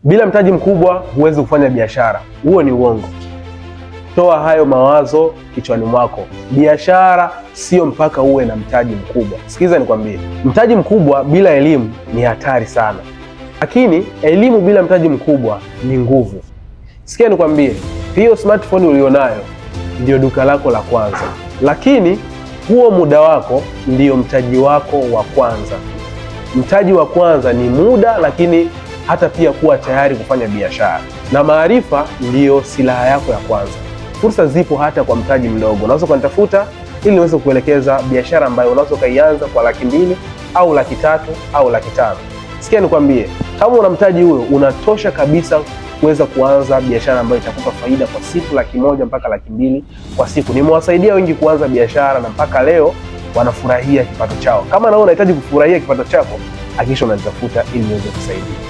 Bila mtaji mkubwa huwezi kufanya biashara. Huo ni uongo. Toa hayo mawazo kichwani mwako. Biashara sio mpaka uwe na mtaji mkubwa. Sikiza nikwambie, mtaji mkubwa bila elimu ni hatari sana, lakini elimu bila mtaji mkubwa ni nguvu. Sikia nikwambie, hiyo smartphone ulionayo ndio duka lako la kwanza, lakini huo muda wako ndio mtaji wako wa kwanza. Mtaji wa kwanza ni muda, lakini hata pia kuwa tayari kufanya biashara, na maarifa ndiyo silaha yako ya kwanza. Fursa zipo hata kwa mtaji mdogo. Unaweza kunitafuta ili niweze kuelekeza biashara ambayo unaweza ukaianza kwa 200,000 au 300,000 au 500,000. Sikia nikwambie, kama una mtaji huo unatosha kabisa kuweza kuanza biashara ambayo itakupa faida kwa siku 100,000 mpaka 200,000 kwa siku. Nimewasaidia wengi kuanza biashara na mpaka leo wanafurahia kipato chao. Kama nawe unahitaji kufurahia kipato chako, hakikisha unanitafuta ili niweze kusaidia.